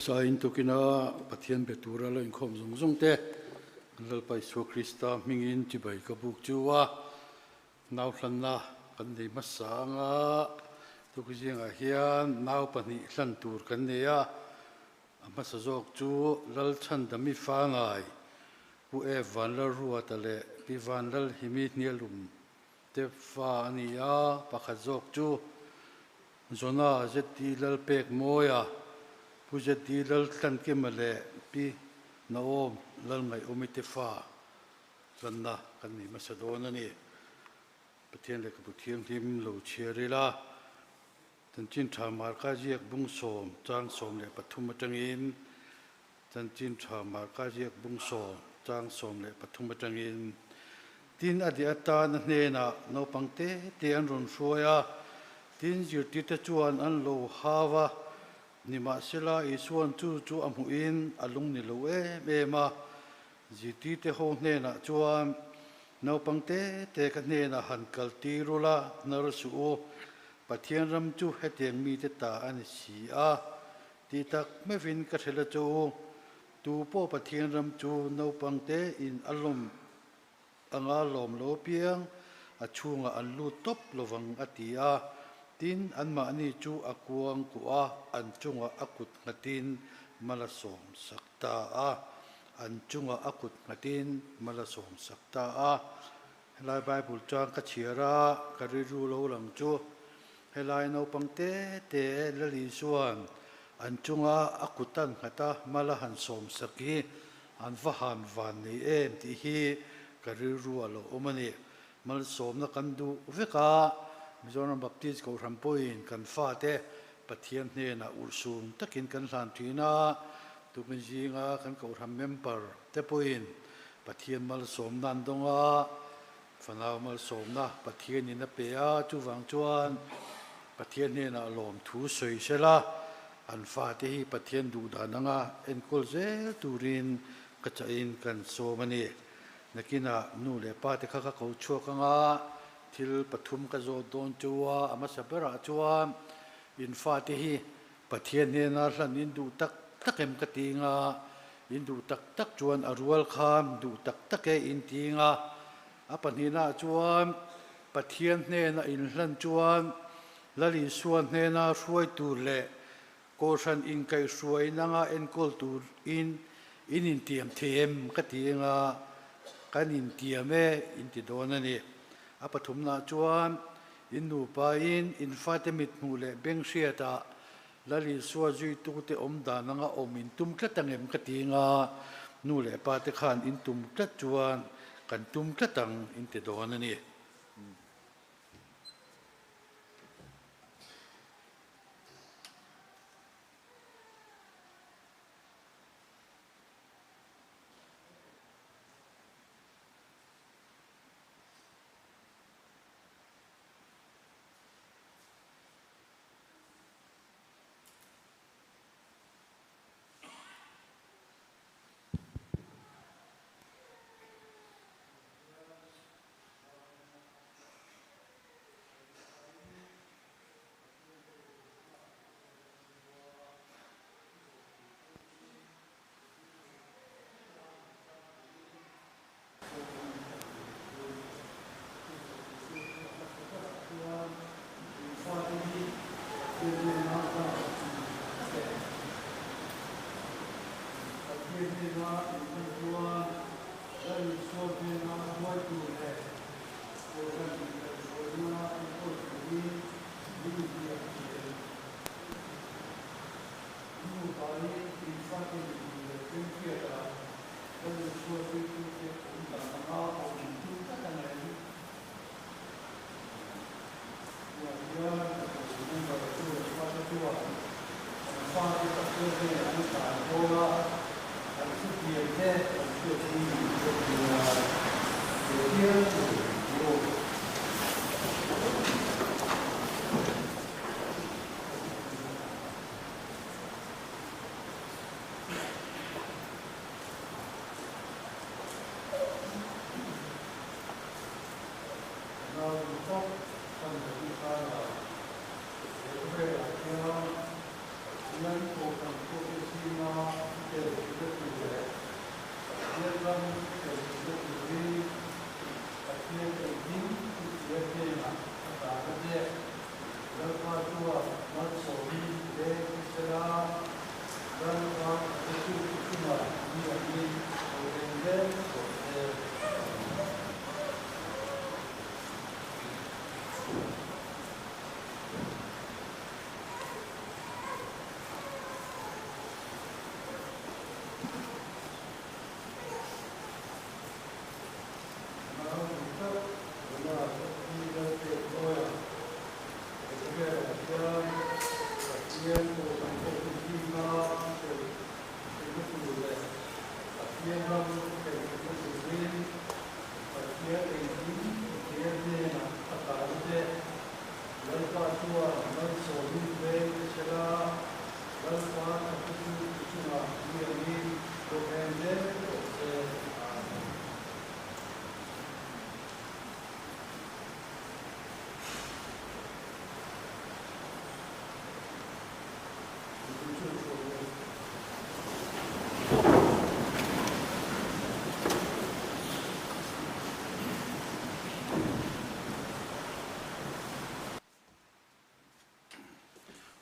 Sain tukina Pathian be tura lo inkhawm zawng zawng te kan Lalpa Isua Krista hmingin chibai ka buk chu a, nau hlanna kan nei hmasa anga tukzingah hian nau pahnih hlan tur kan nei a, a hmasa zawk chu Lalchhandami Fangai, Pu Ef Vanlalruata leh Pi Vanlalhimi Hnialum te fa a ni a, pakhat zawk chu Zona ZD Lalpekmawia, Pu ZD Laltlankima leh Pi Naom Lalngaihawmi te fa tlanna kan nei hmasa dawn a ni. Pathian lehkhabu thianghlim lo chhiar ila, Chanchin Tha Marka ziak bung sawm chang 13 atangin Chanchin Tha Marka ziak bung sawm chang 13 atangin Tin a di atan a hnenah naupang te te an rawn hruai a, tin zirtirte chuan an lo hau a, nimahsela Isua'n chu chu a hmuhin a lung ni lo em em a. Zirtirte ho hnenah chuan, Naupang te te ka hnenah han kal tir ula, hnar suh u, Pathian ram chu hetiang mite ta a ni si a, ti tak meuhin ka hre la chu u, tu pawh Pathian ram chu naupang te in a lawm anga lawm lo piang a chhungah an lut tawp lovang a ti a, tin anmahni chu a kuang kuah a, an chungah a kut nghatin mal a sawm sak ta a, an chungah a kut nghatin mal a sawm sak ta a. Helai Bible chuan ka chhiar a, ka rilru lo lang chu helai naupang te te Lal Isua'n an chunga a kut an nghat a, mal a han sawm sak hi An va han van nei em tih hi ka rilru a lo awm a ni. Malsawmna kan duh vek a, Mizoram Baptist Kohhran pawhin kan fate Pathian hnenah urhsun takin kan hlan thin a, tukin zinga kan Kohhran member te pawhin Pathian malsawmna an dawng a, fanau malsawmna Pathianin a pe a, chuvang chuan Pathian hnenah lawmthu sawi sela, An fate hi Pathian duhdan anga enkawl zel turin ka chahin kan sawm a ni. Nakinah nu leh pa te kha ka ko chhuak anga thil pathum ka zawt dawn chu a, a hmasa berah chuan in fate hi Pathian hnena hlan in duh tak tak em ka ti anga, in duh tak tak chuan a rual khan duh tak tak e in ti anga, a pahnihnaah chuan Pathian hnena in hlan chuan Lal Isua hnena hruai tur leh Kohhran inkaihhruai nanga enkawl tur in in intiam thei em ka ti anga kan intiam e in ti dawn a ni. A pathumnaah chuan in nupa in in fate mithmuh leh beng hriatah Lal Isua zuitute awm dan anga awm in tum tlat ang em ka ti anga nu leh pa te khan in tum tlat chuan kan tum tlat ang in ti dawn a ni. Lal Isua hnena hruaitu leh Kohhran inkaihhruaina enkawl turin min inbiak thei. Nupa-in infate mipui leh Pemhriata Lal Isua zuitute awm dan anga awm intum tlat a ngei. Tunah hian ka kohhran member tu leh fate chuan an fate Pathian hnenah an tlan dawn a, an thutiam te an hriatpui duh bawk nia. He hial tur chu. Nau tawk kan la tih khan a, he khawvelah hian Pathian kohhran pawh hi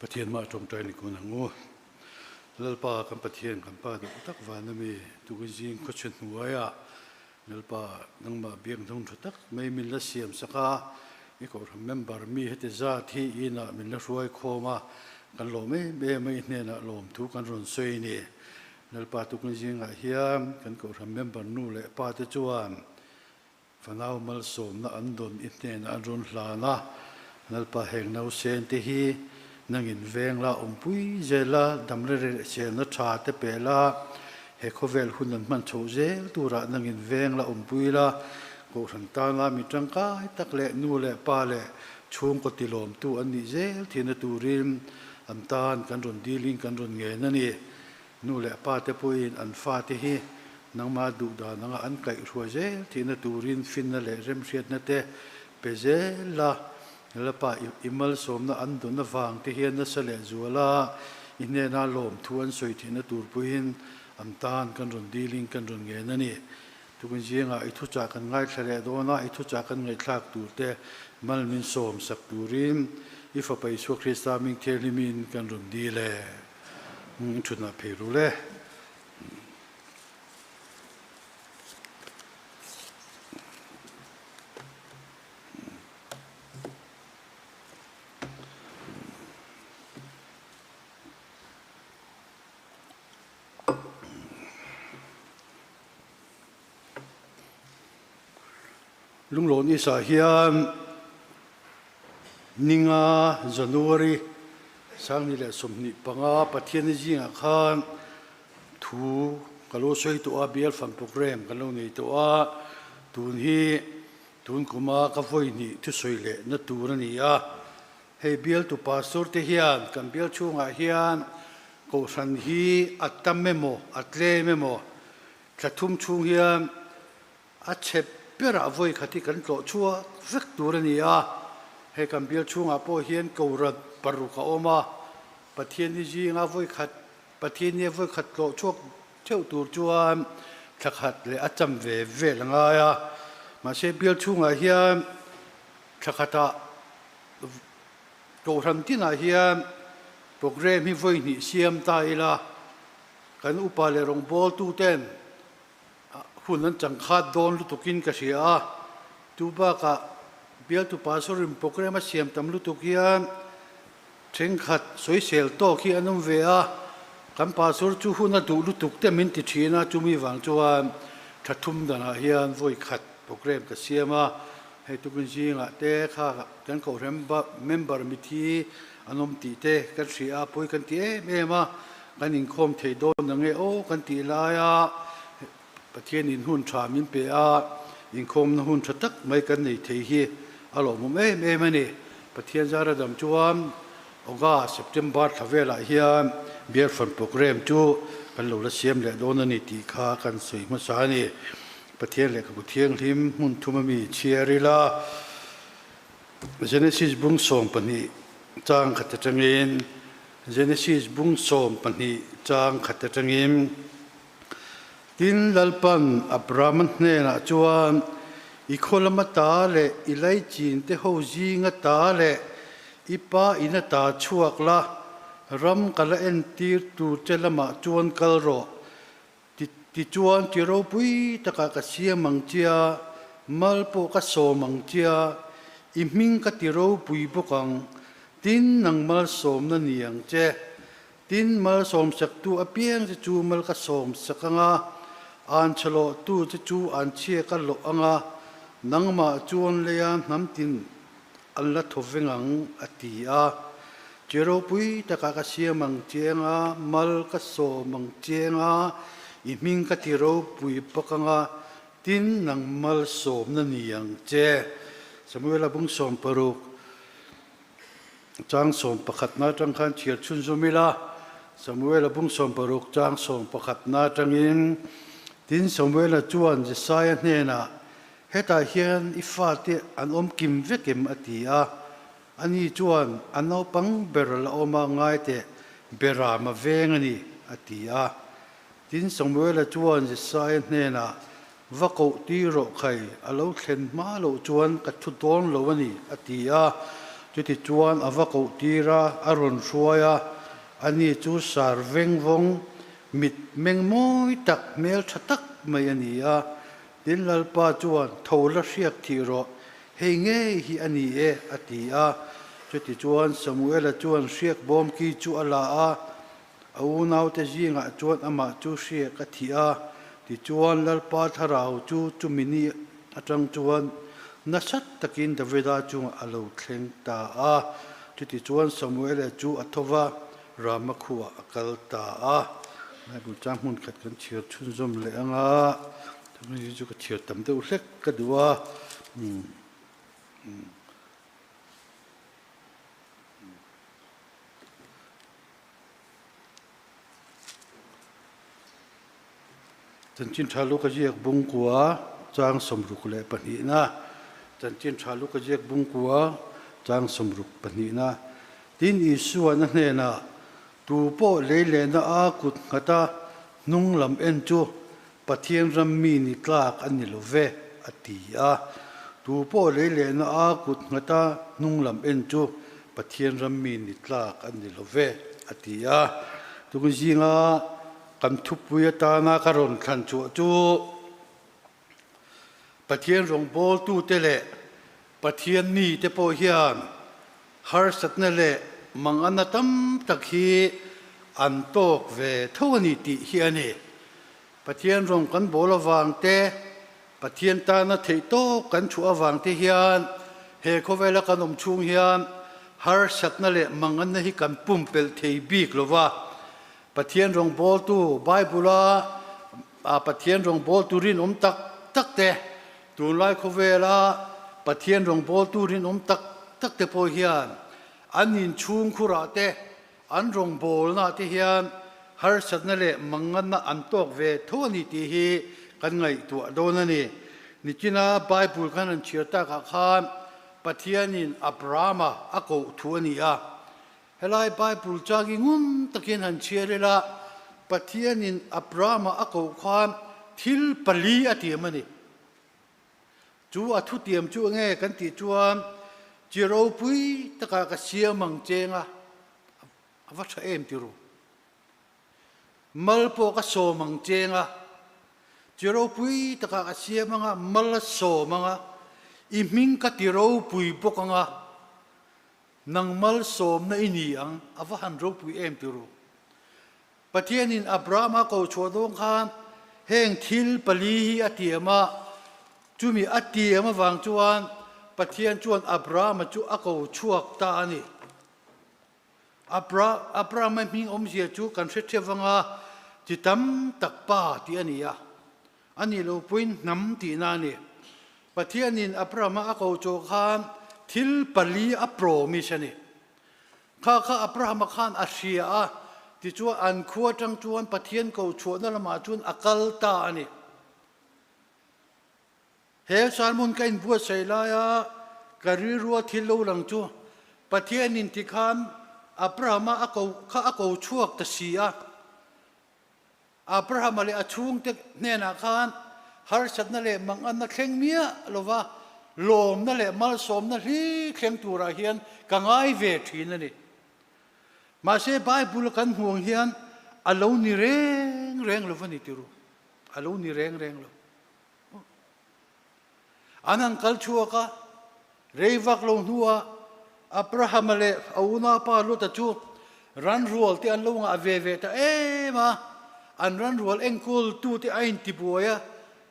Pathian mah tawngtai ni kun ang u. Lalpa kan Pathian kan Pa duh tak van ami tukin zing khawchhe hnuaiah Lalpa nangmah biak hnung tha tak mai min la siam sak a, i kohhran member mi heti zat hi i inah min la hruai khawm a, kan lawm em em a, i hnenah lawmthu kan rawn sawi a ni. Lalpa tukin zingah hian kan kohhran member nu leh pa te chuan Fanau malsawmna an dawn i hnenah an rawn hlan a, Lalpa heng nausen te hi nangin veng la awmpui zel a, damre leh chelna tha te pe la, he khawvel hun an hman chhoh zel turah nangin veng la awmpui la, Kohhran tana mi tangkai tak leh nu leh pa leh chhungkaw tilawmtu an nih zel thihna turin an tan kan rawn dilin kan rawn ngen a ni. Nu leh pa te pawhin an fate hi nangmah duh dan anga an kaihhruai zel tihna turin finna leh remhriatna te pe zel la, Lalpa i malsawmna an dawn avang te hian nasa leh zual a, i hnena lawmthu an sawi theihna tur pawhin an tan kan rawn dilin kan rawn ngen a ni. Tukin zingah i thuchah kan ngaithla leh dawn a, i thuchah kan ngaihthlak tur te mal min sawm sak turin i Fapa Isua Krista hming thianghlimin kan rawn dil e. Thutna phei ru le. Lunglawn East-ah hian Ninga January 2025 Pathianni zingah khan thu ka lo sawi tawh a, bial fan program kan lo nei tawh a, tun hi tun kuma ka vawi hnih thusawi leh na tur a ni a. Hei bialtu pastor te hian kan bial chhungah hian kohhran hi a tam emaw a tlem emaw thla thum chhung hian A chhe berah vawi khat hi kan tlawh chhuak vek tur a ni a, hei kan bial chhungah pawh hian korat paruk a awm a, Pathianni zinga vawi khat, Pathiannia vawi khat tlawh chhuak theuh tur chuan thla khat leh a cham ve vel a ngai a, mahse bial chhungah hian thla khatah kohhran tinah hian programme hi vawi hnih siam ta ila kan upa leh rawngbawltuten Hun an changkhat dawn lutukin ka hria a, chu bakah bialtu pastor-in program a siam tam lutuk hian thenkhat sawisel tawk hi an awm ve a, kan pastor chu hun a duh lutuk te min ti thin a, chumi vang chuan tha thum danah hian vawi khat program ka siam a, hei tukin zingah te kha kan kohhran member mithi an awm tih te kan hria a, pawi kan ti em em a. Kan inkhawm thei dawn ang e aw kan tih laia Pathianin hun tha min pe a, inkhawmna hun tha tak mai kan nei thei hi a lawmawm em em a ni. Pathian zara dam chuan August, September thla velah hian Beer Fund Programme chu kan lo la siam leh dawn a ni tih kha kan sawi hmasa a ni. Pathian lehkhabu thianghlim hmun thum ami chhiar ila Genesis bung 12 chang khat atangin Genesis bung 12 chang khat atangin Tin Lalpan Abrahama hnenah chuan i khaw lama ta leh i laichin te ho zinga ta leh i pa ina ta chhuak la, ram ka la entir tur che lamah chuan kal rawh. Tichuan ti ropui takah ka siam ang chia, mal pawh ka sawm ang chia, i hming ka ti ropui bawk ang, tin nang malsawmna ni ang che. Tin malsawmsaktu apiang che chu mal ka sawmsak ang a, anchhelawhtu che chu anchhia ka lawh ang a, nangmah chuan leia hnam tin an la thaw veng ang, a ti a. Che ropui takah ka siam ang chiang a, mal ka sawm ang chiang a, i hming ka ti ropui bawk ang a, tin nang mal sawmna ni ang che. Samuela bung 60 chang 11 na atang khan chhiar chhunzawm ila, Samuela bung 60 chang 11 na atangin, Tin Samuela chuan Jesaia hnenah, Hetah hian i fate an awm kim vek em? a ti a. Ani chuan, A naupang ber la awm a, ngai teh, Beram a veng a ni, a ti a. Tin, Samuela chuan Jesaia hnenah, Va koh tir rawh khai, a lo thlen hma loh chuan ka thu dawn lo a ni, a ti a. Chutichuan a va koh tir a, a rawn hruai a, ani chu sar veng vawng, mit meng mawi tak, hmeltha tak mai a ni a. Tin, Lalpa chuan, Tho la hriak thih rawh, hei ngei hi a ni e, a ti a. Chutichuan Samuela chuan hriak bawm ki chu a la a, a unaute zingah chuan amah chu hriak a thih a. Tichuan, Lalpa thlarau chu chumi ni atang chuan nasa takin Davida chungah a lo thleng ta a. Chutichuan Samuela chu a tho va, Rama khuaah a kal ta a. Bible chang hmun khat kan chhiar chhunzawm leh ang a, tunah hi chu ka chhiar tam deuh hlek ka duh a. Chanchin tha lu ka ziak bungkua chang 62na Chanchin tha lu ka ziak bungkua chang 62na Tin Isuan a hnenah, Tu pawh lei lehna a kut nghata hnung lam en chu Pathian ram mi ni tlak a ni lo ve, a ti a. Tu pawh lei lehna a kut nghata hnung lam en chu Pathian ram mi ni tlak a ni lo ve, a ti a. Tung zinga kan thupui atana ka rawn thlan chhuah chu Pathian rawngbawltute leh Pathian mite pawh hian harsatna leh mangana tam tak hi an tawk ve tho a ni tih hi a ni. Pathian rawng kan bawl avang te, Pathian tana theih tawk kan chhuah avang te hian he khawvela kan awm chhung hian harsatna leh mangana hi kan pumpelh thei bik lo va. Pathian rawngbawltu Bible-a Pathian rawngbawltu rinawm tak tak te, tunlai khawvela Pathian rawngbawltu rinawm tak tak te pawh hian an inchhungkhurah te, an rawngbawlnaah te hian harsatna leh manganna an tawk ve tho a ni tih hi kan ngaihtuah dawn a ni. Nichina Bible kan han chhiar takah khan Pathianin Abrahama a koh thu a ni a. Helai Bible chang hi ngun takin han chhiar ila, Pathianin Abrahama a koh khan thil pali a tiam a ni. Chu a thutiam chu enge kan tih chuan, Chi ropui takah ka siam ang cheng a, a va tha em ti ru. Mal pawh ka sawm ang cheng a, chi ropui takah ka siam ang a, mal a sawm ang a, i hming ka ti ropui bawk ang a, Nang malsawmna i ni ang, a va han ropui em ti ru. Pathianin Abrahama ko chhuah dawn khan heng thil pali hi a tiam a, chumi a tiam avang chuan Pathian chuan Abrahama chu a ko chhuak ta a ni. Abra, Abrahama hming awmzia chu kan hre theuh vang a, chi tam tak pa tih a ni a. A nih lo puiin hnam tihna a ni. Pathianin Abrahama a ko chawh khan thil pali a promise a ni. Kha kha Abrahama khan a hria a, tichuan an khua atang chuan Pathian ko chhuahna lamah chuan a kal ta a ni. He sermon ka inbuatsaih laia ka rilrua thil lo lang chu Pathianin tikhan Abrahama a ko kha a ko chhuak ta si a. Abrahama leh a chhungte hnenah khan harsatna leh manganna thleng miah lova lawmna leh malsawmna hli thleng turah hian ka ngai ve thin a ni. Mahse Bible kan hmuh ang hian a lo ni reng reng lova ni tiru, a lo ni reng reng lo. An han kal chhuak a, rei vak lo hnuah Abrahama leh a unaupa Lota chu ranrual te an lo ngah ve ve ta em a, an ranrual enkawl tute a intibuai a,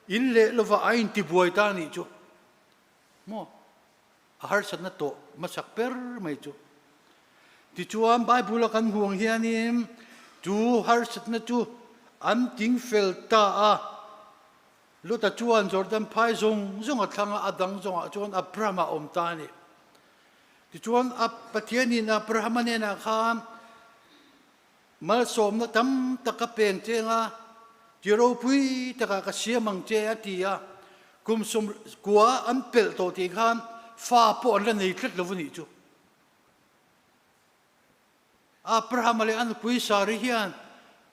in leh lovah a intibuai ta a nih chu. Maw? A harsatna tawh hmasak ber mai chu. Tichuan Bible-a kan hmuh ang hianin chu harsatna chu an tingfel ta a. Lota chuan Jordan phai zawng zawng a thlang a, a dang zawngah chuan Abraham a awm ta a ni. Tichuan a Pathianin Abrahama hnenah khan malsawmna tam tak ka peng cheng a, ti ropui takah ka siam ang che a ti a. Kum 90 an pelh tawh tih khan fa pawh an la nei tlat lo a nih chu. Abrahama leh a nupui Sari hian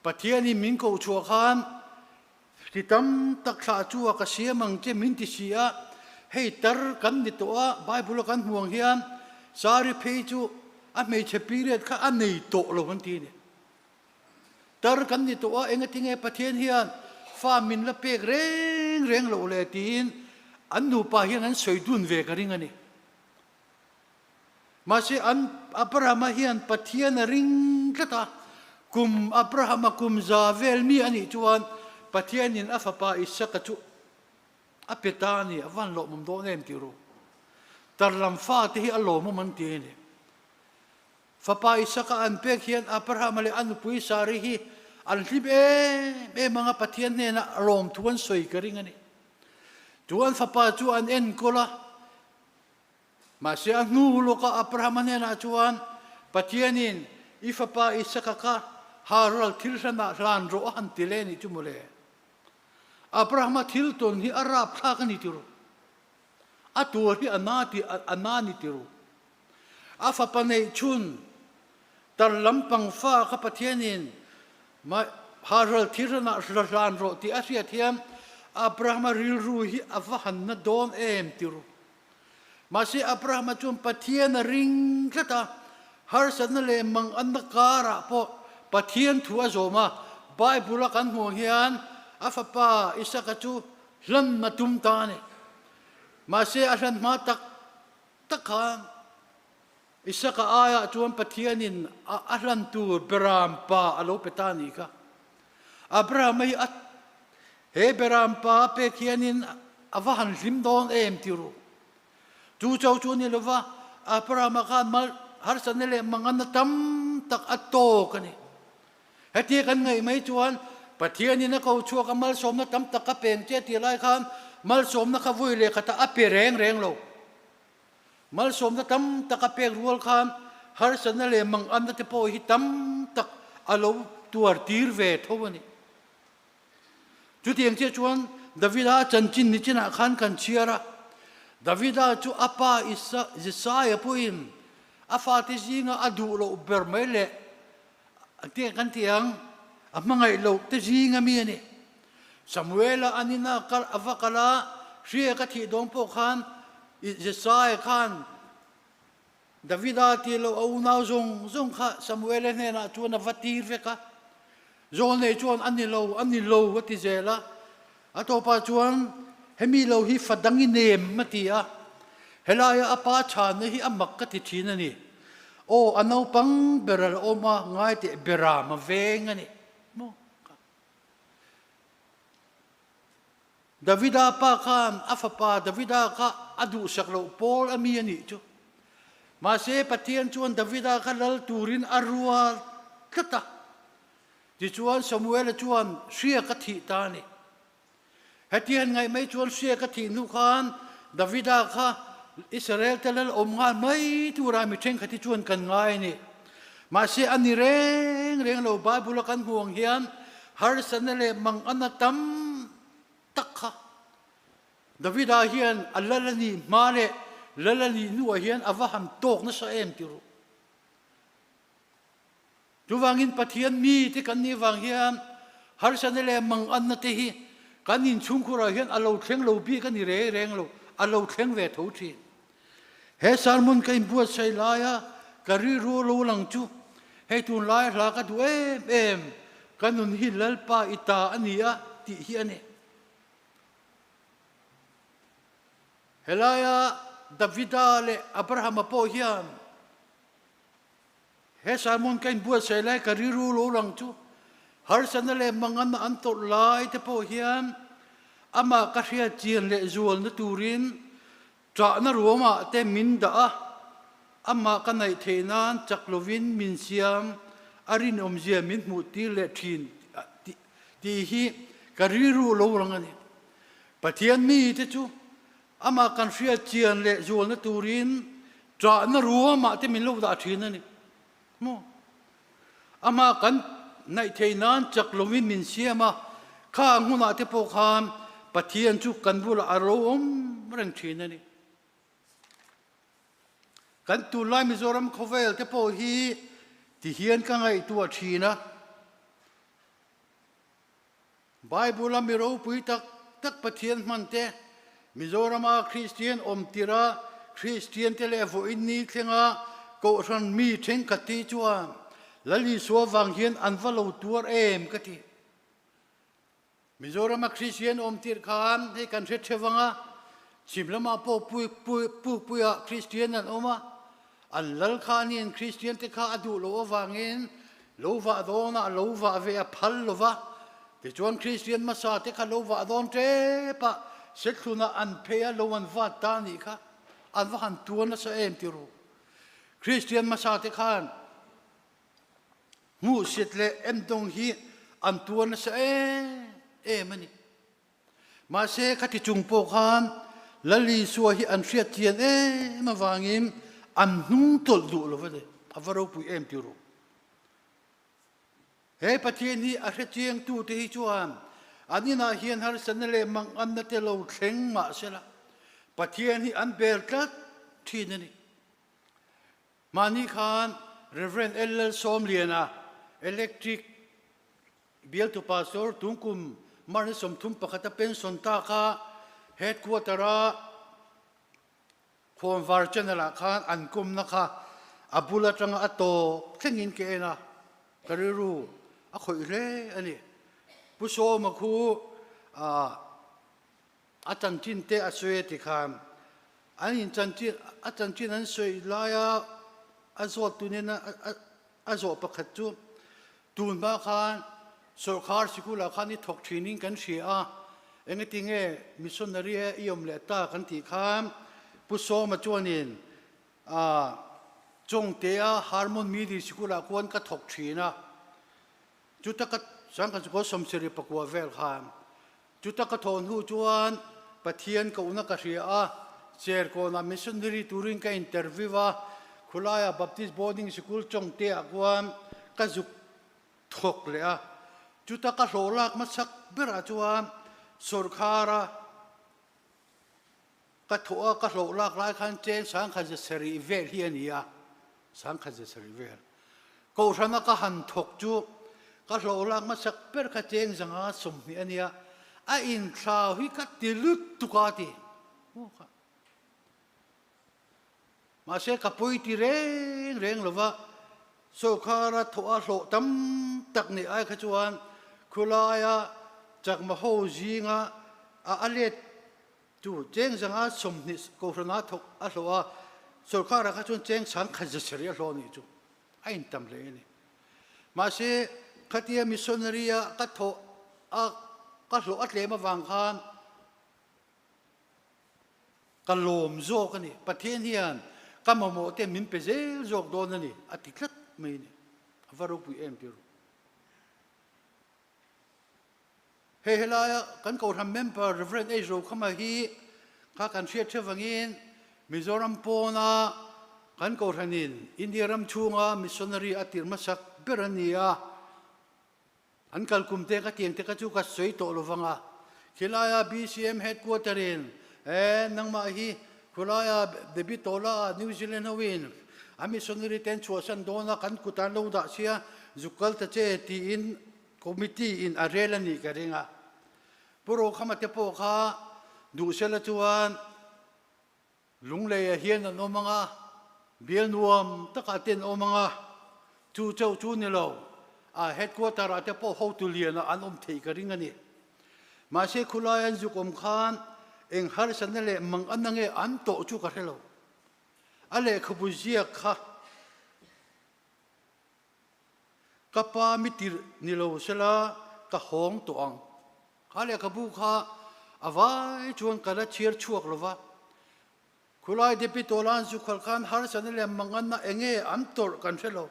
Pathianin min koh chhuah khan ti tam tak thlah chu a ka siam ang che min ti si a, hei tar kan ni tawh a, Bible-a kan hmuh ang hian Sari phei chu a hmeichhe period kha a nei tawh lo an ti a ni. Tar kan ni tawh a, engatinge Pathian hian fa min la pek reng reng loh le tiin an nupa hian an sawi dun ve ka ring a ni. Mahse an Abrahama hian Pathian a ring tlat a, kum Abrahama kum za vel mi a nih chuan Pathianin a fapa Isaka chu a pe ta a ni, a van lawmawm dawn em tih ru. Tarlam fate hi a lawmawm an ti a ni. Fapa Isaka an pek hian Abrahama leh a nupui Sari hi an hlim em em ang a, Pathian hnenah lawmthu an sawi ka ring a ni. Chu an fapa chu an enkawl a, Mahse a hnu lawkah Abrahama hnenah chuan Pathianin i fapa Isaka kha Haral thil hranah hlan rawh a han ti le nih chu mawle. Abrahama thil tawn hi a rapthlak a ni ti ru. A tuar hi a na ti a na ni ti ru. A fapa neih chhun tar lampang fa kha Pathianin Haral thil hranah hlan rawh tih a hriat hian Abrahama rilru hi a va han na dawn em ti ru. Mahse Abrahama chuan Pathian a ring tlat a, harsatna leh manganna karah pawh Pathian thu a zawm a. Bible-a kan hmuh ang hian a fapa Isaka chu hlan a tum ta a ni. Mahse a hlan hma tak tak khan Isaka aiah chuan Pathianin a hlan tur Beram pa a lo pe ta a nih kha. Abrahama hi a he Beram pa a pek hianin a va han hlim dawn em ti ru. Chu cho chu a ni lova, Abrahama khan mal harsatna leh manganna tam tak a tawk a ni. Hetia kan ngaih mai chuan Pathianin a ko chhuak a malsawmna tam tak a peng che tih lai khan malsawmna kha vui leh khatah a pe reng reng lo. Malsawmna tam tak a pek rual khan harsatna leh manganna te pawh hi tam tak a lo tuar tir ve tho a ni. Chutiang chiah chuan Davida chanchin ni chinah khan kan chhiar a, Davida chu a pa Isa, Jesaia pawhin a fate zinga a duh loh ber mai leh te kan ti ang, a hmangaih loh te zinga mi a ni. Samuela an ina kal a va kal a, hria ka thih dawn pawh khan Jesaia khan Davida tih loh a unau zawng zawng kha Samuela hnenah chuan a va tir vek a. Zawlnei chuan a ni lo, a ni lo a ti zel a. A tawpah chuan hemi lo hi fa dang i nem a ti a. Helaia a pa chhanna hi a mak ka ti thin a ni. Aw, a naupang ber a la awm a, ngai teh beram a veng a ni. Maw? Davida pa khan a fapa Davida kha a duhsak loh pawl a mi a nih chu. Mahse Pathian chuan Davida kha lal turin a rual tlat a. Tichuan Samuela chuan hriak a thih ta a ni. Hetiang ngaih mai chuan hriak a thih hnu khan Davida kha Israel te lal awm nghal mai tura mi thenkhat hi chuan kan ngai a ni. Mahse a ni reng reng lo Bible a kan hmuh ang hian harsatna leh mangana tam tak kha Davida hian a lal a nih hma leh lal a nih hnuah hian a va han tawk nasa em ti ru. Chuvangin Pathian mite kan nih vang hian harsatna leh manganna te hi kan inchhungkhurah hian a lo thleng lo bik a ni reng reng lo, a lo thleng ve tho thin. He sermon ka inbuatsaih laia ka rilru lo lang chu hei tunlaia hla ka duh em em, ka nun hi Lalpa i ta a ni a tih hi a ni. Helaia Davida leh Abrahama pawh hian He sermon ka inbuatsaih lai ka rilru lo lang chu harsatna leh manganna an tawrh lai te pawh hian amah ka hriat chian leh zualna turin ṭahna ruamah te min dah a, amah ka naih theih nan chak lovin min siam a rinawmzia min hmuh tir leh ṭhin tih hi ka rilru lo lang a ni. Pathian mite chu Amah kan hriat chian leh zualna turin ṭahna ruamah te min lo dah ṭhin a ni. Maw? Amah kan hnaih theih nan chak lovin min siam a, kha ang hunah te pawh khan Pathian chu kan bulah a ro awm reng ṭhin a ni. Kan tunlai Mizoram khawvel te pawh hi tihian ka ngaihtuah ṭhin a. Bible-a mi ropui tak tak Pathian hman te, Mizorama Kristian awm tirha Kristian te leh vawiin ni thlenga Kohhran mi thenkhat te chuan Lal Isua vang hian an va lo tuar em ka ti. Mizorama Kristian awm tirh khan hei kan hre theuh ang a, chhim lamah pawh Pukpuiah Kristian an awm a, an lal khanin Kristian te kha a duh loh avangin lo vah dawnah lo vah ve a phal lo va, tichuan Kristian hmasa te kha lo vah dawn tep a, Sethlunah an phei a, lo an vat ta a nih kha, an va han tuar nasa em ti ru. Kristian hmasa te khan Hmuhsit leh endawng hi an tuar nasa em em a ni. Mahse, khati chung pawh khan Lal Isua hi an hriat chian em avangin an hnung tawlh duh lo a ni. A va ropui em ti ru. He Pathian hi a hre chiangtute hi chuan an inah hian harsatna leh manganna te lo thleng mah sela, Pathian hi an bel tlat thin a ni. Mahni khan Rev. LL Sawmliana, Electric bialtu pastor tungkum March ni 31 a pension ta kha Headquarter-a Khawnvar Channel-ah khan an kumna kha a bul atanga a tawp thlengin ka en a, ka rilru a khawih hle a ni. Pu Sawma khu A chanchin te a sawi a ti khan an in chanchin a chanchin an sawi laia a zawt tunin a zawh pakhat chu tun hma khan sawrkhar sikulah khan i thawk thinin kan hria a, engati nge missionary a i awm leh ta kan tih khan Pu Sawma chuanin Chawngtea Harmon Midi sikulah khuan ka thawk thin a, chuta ka Sangkhat Sikul 74 vel khan Chuta ka thawh hnu chuan Pathian kohna ka hria a, Cherkawnah missionary turin ka interview a, khulaiah Baptist boarding sikul Chawngte-ah khuan ka zuk thawk leh a. Chuta ka hlawh lak hmasak berah chuan sawrkhara ka thawh a, ka hlawh lak lai khan chen 1070 vel hi a ni a, 1070 vel. Kohhrana ka han thawk chu ka hlawh lak hmasak ber kha cheng 120 a nia, a inthlau hi ka ti lut tuk a ti. Mahse ka pawi ti reng reng lova, sawrkhara thawh a hlawh tam tak neih ai kha chuan khulaia chakma ho zinga a a let chu cheng 120 kohhrana thawk a hlawh a, sawrkhara kha chuan cheng 1070 a hlawh a nih chu a intam hle a ni. Mahse khatia missionary a ka thawh a ka hlawh a tlem avang khan Ka lawm zawk a ni. Pathian hian ka mamawh te min pe zel zawk dawn a ni, a ti tlat mai a ni. A va ropui em tir u. Hei helaia kan Kohhran member Rev. H. Rokhama hi kha kan hriat hrep vangin Mizoram pawna kan Kohhranin India ram chhunga missionary a tir hmasak ber a ni a. An kal kum te ka tiang te kha chu ka sawi tawh lo vang a, khilaia BCM headquarter in he nangmah hi khulaia Debbie Tola ah New Zealand ho in a missionary te an chhuahsan dawn a kan kut ah an lo dah sia zuk kal ta che tiin committee in a rel a nih ka ring a. Pu Rokhama te pawh kha duhsela chuan Lungleiah hian an awm ang a, bial nuam takah te an awm ang a, chu chauh chu ni lo, a headquarter ah te pawh hotu lianah an awm theih ka ring a ni. Mahse khulai an zuk awm khan eng harsatna leh mang a na nge an tawh chu ka hre lo. A lehkhabu ziak kha ka pa mi tirh ni lo sela ka hawng tawh ang. Kha lehkhabu kha a vai chuan ka la chhiar chhuak lo va. Khulai Deputy Tawlan Zukhal khan harsatna leh manganna eng nge an tawrh kan hre lo.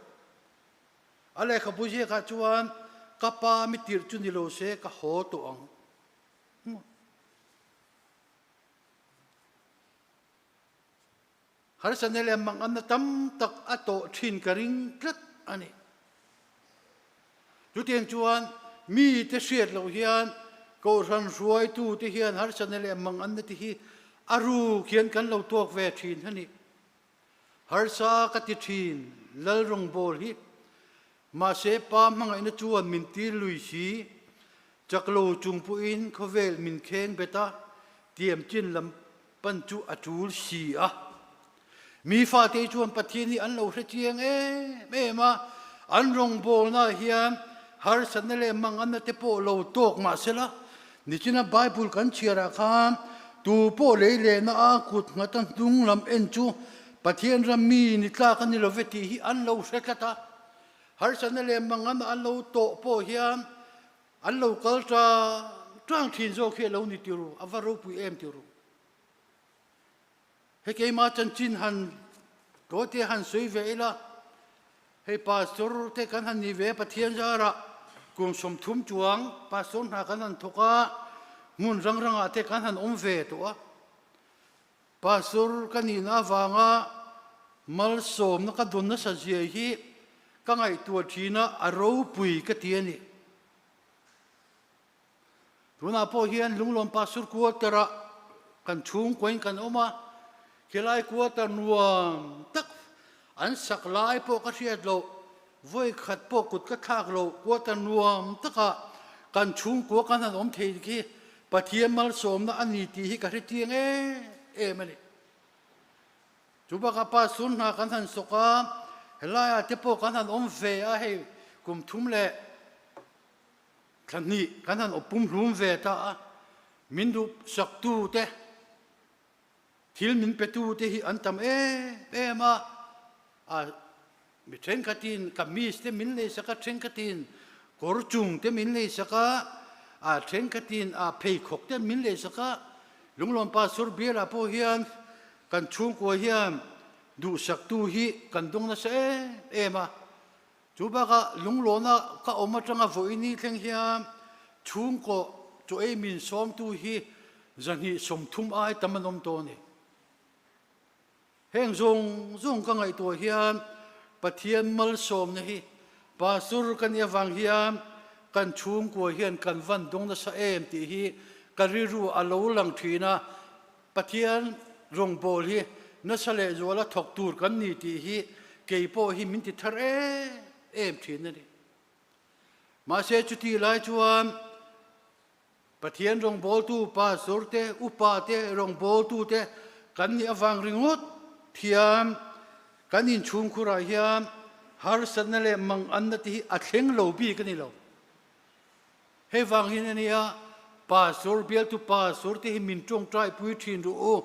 A lehkhabu ziakah chuan ka pa mi tirh chu ni lo se ka haw tawh ang. Harsatna leh manganna tam tak a tawh thin ka ring tlat a ni. Chutiang chuan mite hriat loh hian Kohhran hruaitute hian harsatna leh manganna te hi a ruk hian kan lo tuak ve thin a ni. Harsa ka ti thin Lal rawngbâwl hi. Mahse Pa hmangaihna chuan min tir lui si, chak lo chung pawhin khawvel min kheng bet a, tiam chin lam pan chu a tul si a. Mi fate hi chuan Pathian hi an lo hre chiang em em a, an rawngbawlnaah hian harsatna leh manganna te pawh lo tawk mah sela, nichina Bible kan chhiarah khan tu pawh lei lehna a kut nghata hnung lam en chu Pathian ram mi ni tlak a ni lo ve tih hi an lo hre tlat a. Harsatna leh manganna an lo tawh pawh hian an lo kal tang tang thin zawk hi a lo ni tiru, a va ropui em tiru. Hei keimah chanchin han tawite han sawi ve ila, hei pastor te kan han ni ve Pathian zarah kum 30 chuang pastor hna kan han thawk a, hmun rang rangah te kan han awm ve tawh a. Pastor ka nihna avanga malsawmna ka dawn nasa zia hi ka ngaihtuah thin a, a ropui ka ti a ni. Tunah pawh hian Lunglawm Pastor Quarter-ah kan chhungkuain kan awm a, khilai quarter nuam tak an sak lai pawh ka hriat loh, vawi khat pawh kut ka thlak loh quarter nuam takah kan chhungkua kan han awm thei khi Pathian malsawmna a ni tih hi ka hre chiang em em a ni. Chu bakah Pastor hna kan han sawk a, helaiah te pawh kan han awm ve a, hei kum thum leh Thla hnih kan han awp pumhlum ve ta a, min duh saktu te, thil min petu te hi an tam em em a, a mi thenkhatin kamis te min lei sak a, thenkhatin kawr chung te min lei sak a, a thenkhatin a pheikhawk te min lei sak a, Lunglawm Pastor bialah pawh hian kan chhungkua hian duhsaktu hi kan dawng nasa em em a. Chu bakah lunglawna ka awm atanga vawiini thleng hian chhungkaw chaw ei min sawmtu hi 230 ai tam an awm tawh a ni. Heng zawng zawng ka ngaihtuah hian Pathian malsawmna hi Pastor ka nih avang hian kan chhungkua hian kan van dawng nasa em tih hi ka rilru a lo lang thin a, Pathian rawngbâwl hi nasa lehzuala thawk tur kan ni tih hi kei pawh hi min ti thar em em thin a ni. Mahse chutih lai chuan Pathian rawngbâwltu pastor te, upa te, rawngbâwltu te kan nih avang ringawt thiam kan inchhungkhurah hian harsatna leh manganna te hi a thleng lo bik a ni lo. Hei vang hian a nia, Pastor, bialtu pastor te hi min tawngtai pui thin rawh u,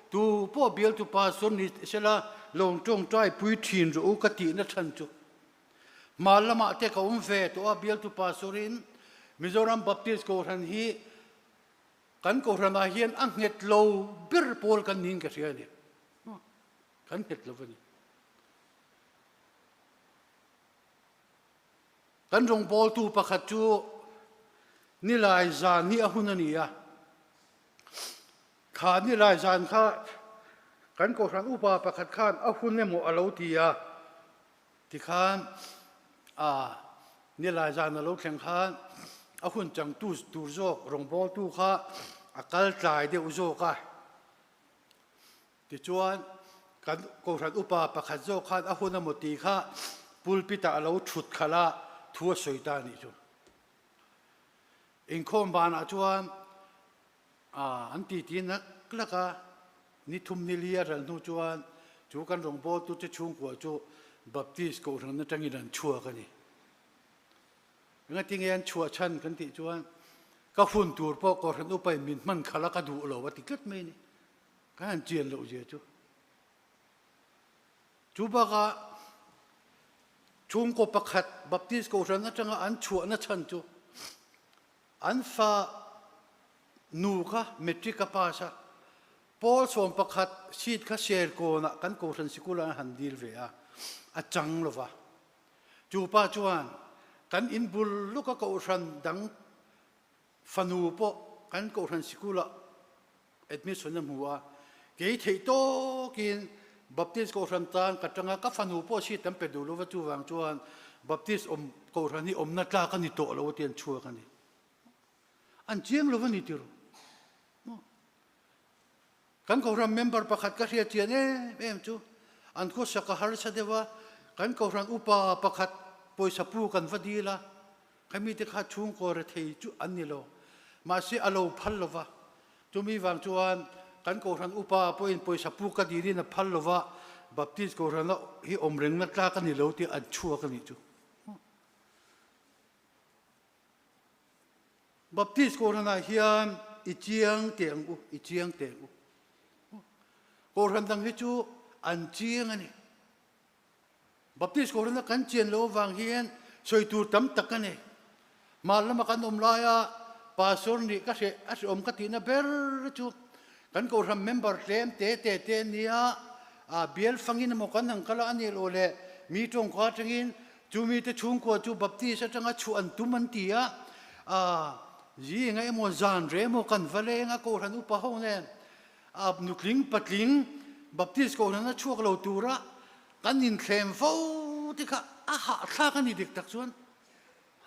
tu pawh bialtu pastor ni sela lo tawngtai pui thin rawh u ka tihna chhan chu. Hma lamah te ka awm ve tawh a, bialtu pastor in Mizoram Baptist Kohhran hi kan kohhranah hian a nghet lo ber pawl kan niin ka hria a ni. Kan nghet lo a ni. Kan rawngbawltu pakhat chu nilai zan hi a hun a ni a. Kha nilai zan kha kan kohhran upa pakhat khan a hun emaw a lo ti a, tikhan a nilai zan a lo thleng khan a hun changtu tur zawk rawngbawltu kha a kal tlai deuh zawk a. Tichuan, kan Kohhran upa pakhat zawk khan a hun emaw tih kha pulpit-ah a lo thut khalh a, thu a sawi ta a nih chu. Inkhawm banah chuan an titi nak lak a, ni thum ni li a ral hnu chuan chu kan rawngbawltute chhungkua chu Baptist Kohhran atangin an chhuak a ni. Engati nge an chhuah chhan kan tih chuan ka hun tur pawh Kohhran upain min hman khalh a ka duh lo a ti tlat mai a ni. Kan han chian loh zia chu. Chu bakah chhungkaw pakhat Baptist Kohhran atanga an chhuahna chhan chu an fa nu kha matric a pass a, pawl 11 seat kha Serkawnah kan Kohhran sikulah an han dil ve a, a chang lova. Chu pa chuan kan inbul luka Kohhran dang Fanu pawh kan Kohhran sikulah admission a hmu a, kei theih tawkin Baptist Kohhran tan ka tang a, ka fanu pawh seat an pe duh lova chuvang chuan Baptist awm Kohhran hi awmna tlak a ni tawh lo ti an chhuak a ni. An chiang lova ni tiro. Kan Kohhran member pakhat ka hriat chian em em chu an khawsak a harsa deuh a, kan Kohhran upa pakhat pawisa pu kan va dil a, Khami te kha chhungkaw rethei chu an ni lo. Mahse a lo phal lo va. Chumi vang chuan kan Kohhran upa pawhin pawisa puk ka dilin a phal lo va. Baptist Kohhran hi awm rengna tlak a ni lo tih an chhuak a nih chu. Baptist Kohhranah hian i chiang teh ang u, i chiang teh ang u. Kohhran dang hi chu an chiang a ni. Baptist Kohhrana kan chian loh avang hian sawi tur tam tak a nei. Hmar lama kan awm laia Pastor nih ka hreh a hrehawm ka tihna ber chu kan Kohhran member tlem te te te an nia, a bial fangin emaw kan han kal a a nih loh leh mi tawngkua atangin chu mite chhungkua chu Baptist atanga chhuah an tum an ti a, a zinga emaw zan reh emaw kan va leng a Kohhran upa ho nen a nutling patling Baptist Kohhran a chhuak lo tura kan inthlem fo te kha a hahthlak a ni dik tak chuan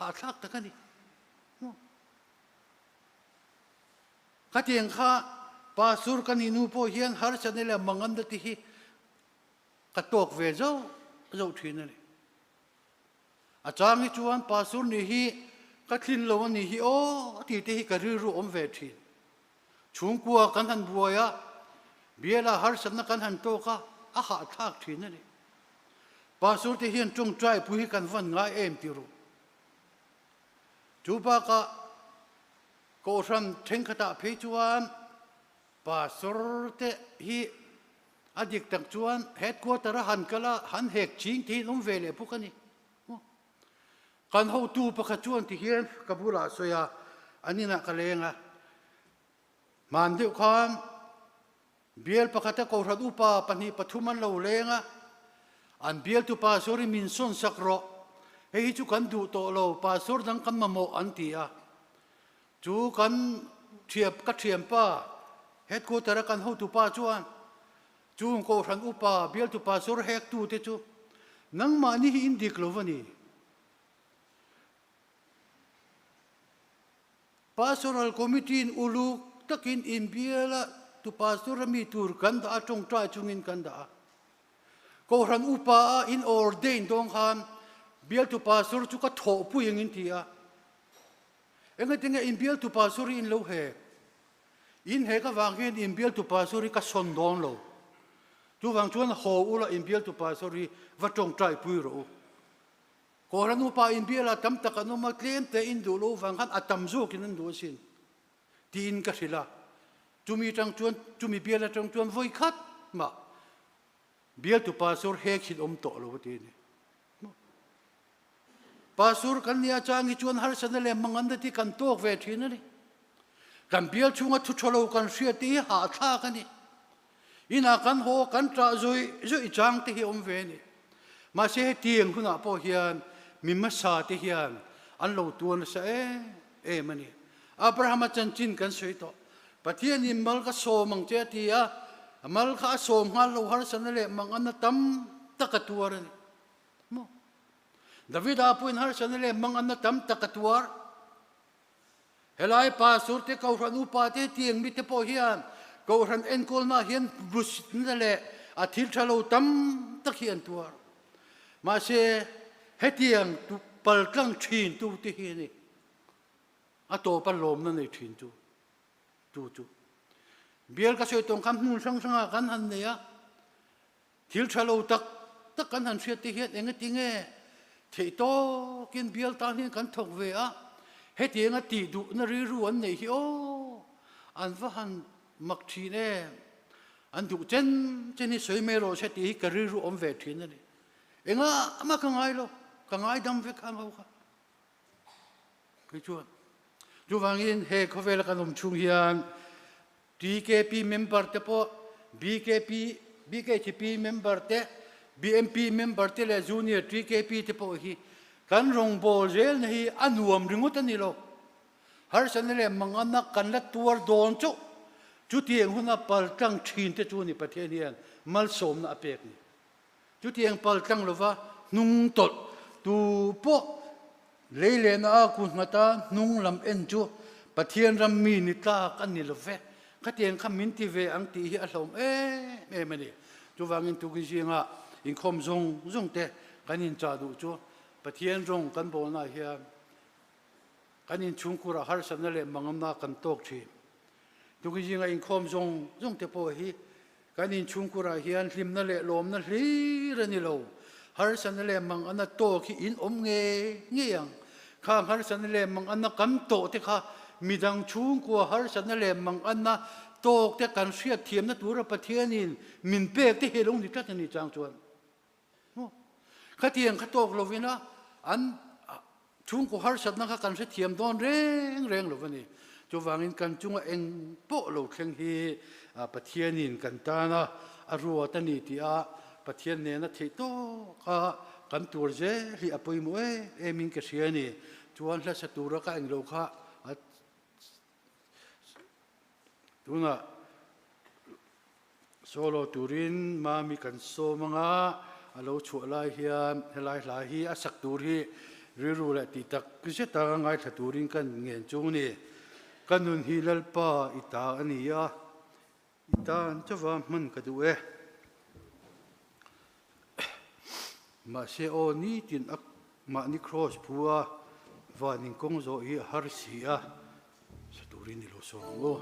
hahthlak tak a ni. Khatiang kha Pastor ka nih nu pawh hian harsatna leh manganna te hi ka tawk ve zauh zauh thin a ni. A chang hi chuan Pastor nih hi ka thlin lo a nih hi aw tih te hi ka rilru awm ve thin. Chhungkua kan han buai a, biala harsatna kan han tawk a, a hahthlak thin a ni. Pastor te hian tawngtai pui hi kan van ngai em ti ru. Chu bakah Kohhran thenkhatah phei chuan Pastor te hi a dik tak chuan headquarter a han kal a, han hek ching te hi an awm ve leh bawk a ni. Kan hotu pakhat chuan ti hian ka bulah a sawi a, an inah ka leng a. Hman deuh khan bial pakhata Kohhran upa pahnih pathum an lo leng a, an bialtu pastor hi min sawn sak rawh, hei hi chu kan duh tawh lo, pastor dang kan mamawh an ti a. Chu kan thiam ka thianpa headquarter a kan hotu pa chuan Chung Kohhran upa, bialtu pastor hektute chu nangmahni hi in dik lo va ni. Pastoral Committee in uluk takin in bial a, tu pastor a mi tur kan dah a, tawngtai chungin kan dah a. Kohhran upa a in ordain dawn khan bialtu pastor chu ka thawhpui ang in ti a. Engatinge in bialtu pastor hi in lo hek? In hek avang hian in bialtu pastor hi ka sawn dawn lo. Chuvang chuan haw ula in bialtu pastor hi va tawngtai pui rawh u. Kawra nupa in biala tam tak an awm a, tlem te in duh loh vang khan a tam zawkin an duh asin tiin ka hrilh a. Chumi tang chuan chumi bial atang chuan vawi khat mah bialtu pastor hek hin awm tawh lo a ti a ni. Pastor kan nia chang hi chuan harsatna leh manganna te kan tawk ve thin a ni. Kan bial chhunga thu tha lo kan hriat te hi hahthlak a ni. Inah kan haw kan ṭah zawih zawih chang te hi awm ve a ni. Mahse hetiang hunah pawh hian mi hmasa te hian an lo tuar nasa em em a ni. Abrahama chanchin kan sawi tawh. Pathianin mal ka sawm ang che a ti a, mal kha a sawm nghal lo harsatna leh manganna tam tak a tuar a ni. Maw? Davida pawhin harsatna leh manganna tam tak a tuar. Helai pastor te, kohhran upa te, tiang mite pawh hian kohhran enkawlna hian busna leh a thil tha lo tam tak hi an tuar. Mahse, hetiang tu paltlang thin tu te hi a ni. A tawpa lawmna nei thin tu tu chu. Bial ka sawi tawng kha hmun hrang hrangah kan han nei a. Thil tha lo tak tak kan han hriat te hian engati nge theih tawkin bial tan hian kan thawk ve a, hetianga tih duhna rilru an neih hi aw, an va han mak thin em, an duh chen chen hi sawi mai rawh se tih hi ka rilru awm ve thin a ni. Engah mah ka ngai lo, ka ngaidam vek ang ho kha. Kei chuan chuvangin he khawvela kan awm chhung hian TKP member te pawh BKP BKTP member te BMP member te leh Junior TKP te pawh hi kan rawngbawl zelna hi a nuam ringawt a ni lo. Harsatna leh manganna kan la tuar dawn chauh. Chutiang huna paltlang thin te chu ni Pathian hian malsawmna a pek ni. Chutiang pal tlang lova hnung tawlh tu pawh lei lehna a ku nghata hnung lam en chu Pathian ram mi ni tlak a ni lo ve. Khatiang kha min ti ve ang tih hi a hlawm em em a ni. Chuvangin tukin zingah inkhawm zawng zawng te kan inchah duh chu Pathian rawng kan bawlnaah hian kan inchhungkhurah harsatna leh mangamna kan tawk thin. Tukin zingah inkhawm zawng zawng te pawh hi. Kan inchhungkurah hian hlimna leh lawmna hlir a ni lo. Harsatna leh manganna tawk hi in awm ngei ngei ang. Khang harsatna leh manganna kan tawh te kha midang chhungkua harsatna leh manganna tawk te kan hriat thiamna tura Pathianin min pek te hi a lo ni tlat a ni chang chuan. Maw? Khatiang kha tawk lovina an chhungkaw harsatna kha kan hrethiam dawn reng reng lo a ni. Chuvangin kan chunga eng pawh lo thleng hi Pathianin kan tana a ruat a ni tih a Pathian nena theih tawka kan tur zel hi a pawimawh em emin ka hria a ni. Chuan hlasa tura ka englo kha tunah Solo turin Mami kan sawm anga a lo chhuah lai hian helai hla hi a sak tur hi rilru leh tih tak zeta ngaithla turin kan ngen chung a ni. Ka nun hi Lalpa i ta a ni a, i tan chauva hman ka duh e. Mahse aw nitin a mahni kraws phu a van inkawng zawh hi a har si a, sa turin i lo sawm ang aw.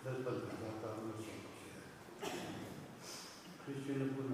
Lalpan kan za tan malsawm rawh se. Kristian a put.